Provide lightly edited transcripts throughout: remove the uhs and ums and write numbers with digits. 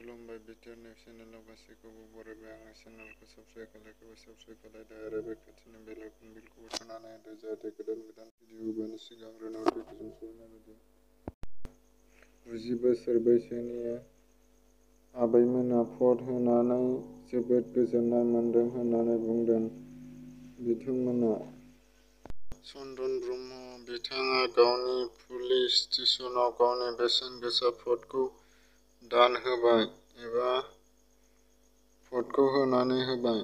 खुलुमबाय BTR news चेनेलाव गासैखौबो बरायबाय। आंनि चेनेलखौ साबस्क्राइब खालायदो आरो बे खाथिनि बेल आइकनखौबो थुनानै होदो जाहाथे गोदान भिडिअ होनायनि सिगां नटिफिकेसन सौहैनाय बायदि। 90 बोसोर बैसोनि आबैमोना भट होनानै जोबोद गोजोननाय मोन्दों होननानै बुंदों। बिथांमोना चन्दन ब्रह्म। बिथाङा गावनि पुलिस स्टेशनाव गावनि बेसेन गोसा भटखौ दान होबाय एबा भटखौ होनानै होबाय।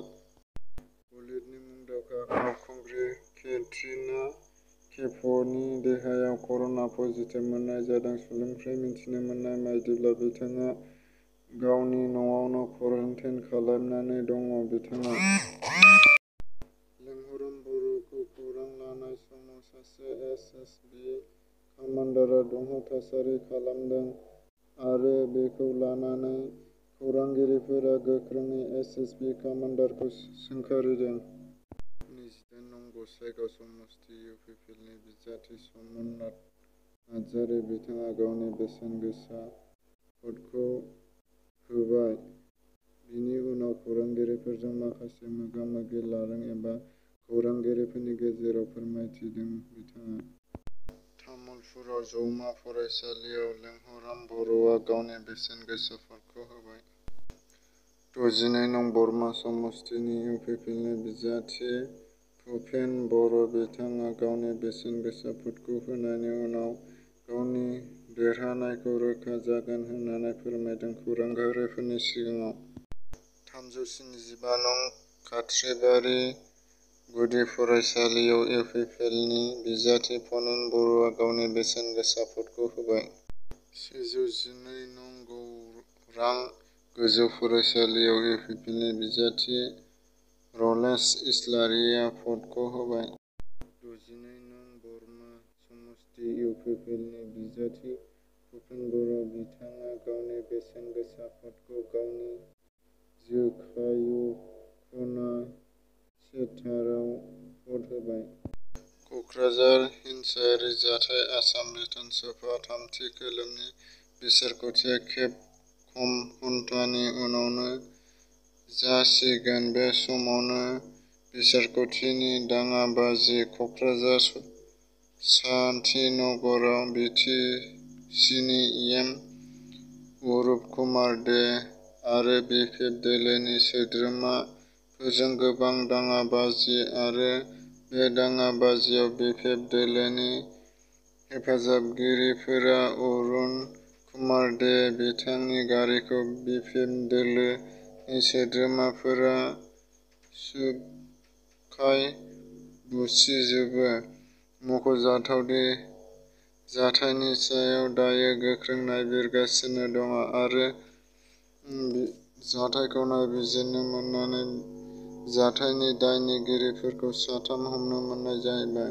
बलिउडनि मुंदांखा फावखुंग्रि केटरिना कैफनि देहायाव कर'ना पजिटिभ मोननाय जादों। सुलुंनिफ्राय मिथिनो मोननाय बायदिब्ला बिथाङा गावनि न'आवनो क्वारेन्टाइन खालामनानै दङ। बिथाङा लेंहरम बर'खौ खौरां लानाय समाव सासे एसएसबि कामान्डारा दुंहाव थासारि खालामदों आरो बेखौ लानानै खौरांगिरिफोरा गोख्रोंयै एसएसबि कामान्डारखौ सोंखारिदों। 29 नं गसाइगाव समस्ति इउपिपिएलनि बिजाथि समनाथ नार्जारि। बिथाङा गावनि बेसेन गोसा भटखौ होबाय। बिनि उनाव खौरांगिरिफोरजों माखासे मोगा-मोगि लादों एबा खौरांगिरिफोरनि गेजेराव फोरमायथिदों। बिथाङा तामुलपुराव जौमा फरायसालियाव लेंहरम बर'आ गावनि बेसेन गोसा भटखौ होबाय। 62 नं बरमा समस्तिनि इउपिपिएलनि बिजाथि भुपेन बर'। बिथाङा गावनि बेसेन गोसा भटखौ होनायनि उनाव गावनि देरहानायखौ रोखा जागोन होननानै फोरमायदों खौरांगिरिफोरनि सिगाङाव। 375 नं खाथ्रिबारि गुदि फरायसालियाव इउपिपिएलनि बिजाथि फनिन बर'आ गावनि बेसेन गोसा भटखौ होबाय। 112 नं गौरां गोजौ फरायसालियाव इउपिपिएलनि बिजाथि रलेस इस्लारिया भटखौ होबाय। 62 नं बरमा समस्ति इउपिपिएलनि बिजाथि भुपेन बर'। बिथाङा गावनि बेसेन गोसा भटखौ गावनि जखायख'ना सेन्टाराव भट होबाय। क'क्राझार हिंसायारि जाथाय आसाम बिधान सभा थामथि खोलोबनि बिसायख'थिया खोब खम घन्टानि उनावनो जासिगोन। बे समावनो बिसायख'थिनि दाङाबाजि क'क्राझार शान्तिनगराव बिटिसिनि एम अरुप कुमार दे आरो बिपिएफ दोलोनि सोद्रोमाफोरजों गोबां दाङाबाजि आरो बे दाङाबाजियाव बिपिएफ दोलोनि हेफाजाबगिरिफोरा अरुण कुमार दे बिथांनि गारिखौ बिपिएफ दोलोनि सोद्रोमाफोरा सुबखाय बुसिजोबो। मख'जाथाव दि जाथायनि सायाव दायो गोख्रै नायबिजिरगासिनो दं आरो जाथायखौ नायबिजिरनो मोननानै जाथायनि दायनिगिरिफोरखौ 3 हमनो मोननाय जाबाय।